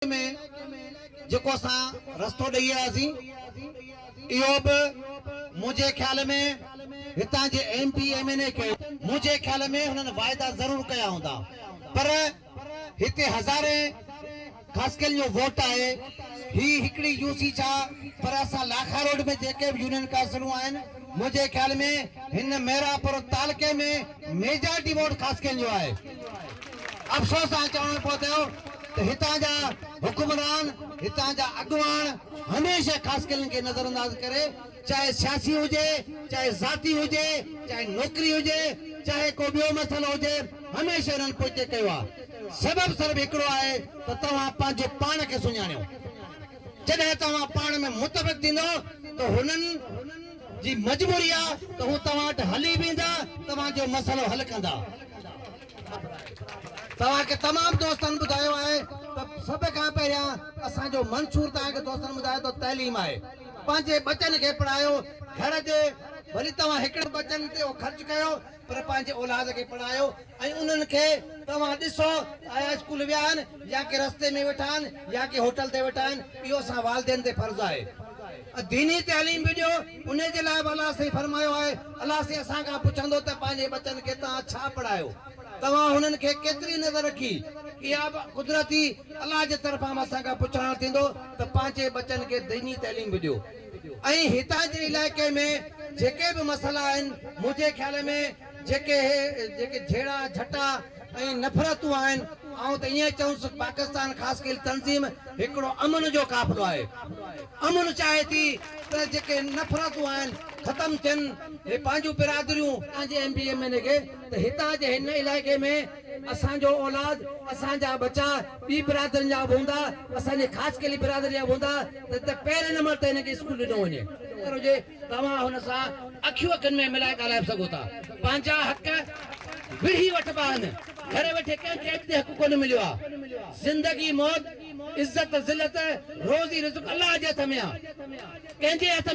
۾ جيڪو اسان رستو ڏئي آياسين اهو به منهنجي خيال ۾ هتان جي M P M N A کي منهنجي خيال ۾ هنن واعدا ضرور ڪيا هوندا پر هتي هزارين خاصخيلن جو ووٽ آهي هي هڪڙي يو سي ڇا پر اسان لاکا روڊ ۾ جيڪي به يونين ڪائونسلون آهن منهنجي خيال ۾ هن ميرانپور تعلقي ۾ ميجارٽي ووٽ خاصخيلن جو آهي. افسوس سان چوڻو پوي ٿو ته هتان جا حڪمران، هتان جا اڳواڻ هميشه خاصخيلن کي نظرانداز ڪري چاهي سياسي هجي، چاهي ذاتي هجي، چاهي نوڪري هجي، چاهي ڪو ٻيو مسئلو هجي هميشه انهن پوئتي ڪيو آهي. سبب صرف هڪڙو آهي ته توهان پنهنجو پاڻ کي سڃاڻيو. جڏهن توهان پاڻ ۾ متفق ٿيندؤ ته هنن جي مجبوري آهي ته هو توهان وٽ هلي به ايندا، توهان جو مسئلو حل ڪندا. توهان کي تمام دوستن ٻڌايو آهي ته سڀ کان پهريان اسان جو منشور توهان کي دوستن ٻڌايو ته تعليم آهي. پنهنجي ٻچن کي پڙهايو، گهر جي ڀلي توهان هڪڙن ٻچن تي اهو خرچ ڪيو پر پنهنجي اولاد کي پڙهايو ۽ انهن کي توهان ڏسو ته آيا اسڪول ويا آهن يا ڪي رستي ۾ ويٺا آهن يا ڪي هوٽل تي ويٺا آهن اهو اسان والدين تي فرض آهي. ديني تعليم به ڏيو انهي جي لاء به الله سائين فرمايو آهي الله سائين اسان کان پڇندو ته پنهنجي ٻچن کي توهان ڇا پڙهايو توهان هنن کي ڪيتري نظر رکي اها به قدرتي الله جي طرفان به اسان کان پڇاڻو ٿيندو ته پنهنجي ٻچن کي ديني تعليم به ڏيو ۽ هتان جي علائقي ۾ جيڪي به مسئلا آهن منهنجي خيال ۾ جيڪي هي جيڪي جهيڙا جهٽا ۽ نفرتون آهن آئون ته ائين چوندس پاڪستان خاصخيل تنظيم هڪڙو امن جو قافلو آهي امن چاهي ٿي ته جيڪي نفرتون آهن ختم ٿين هي پنهنجون برادريون پنهنجي ايم پي ايم اين اي کي ته هتان جي هن علائقي ۾ اسان جو اولاد اسان جا ٻچا ٻي برادرين جا به هوندا اسان جي خاصخيلي برادري جا به هوندا ته پهرين نمبر تي هن کي اسڪول ڏنو وڃي. هجي توهان هن سان اکيون اکين ۾ ملائي ڳالهائي به سگهو ٿا. پنهنجا حق وڙهي وٺبا آهن. گهر ويٺي ڪنهن کي اڄ تائين حق ڪونه مليو آهي. زندگي موت، عزت ذلت، روزي رزق الله جي هٿ ۾ آهي. ڪنهن جي هٿ.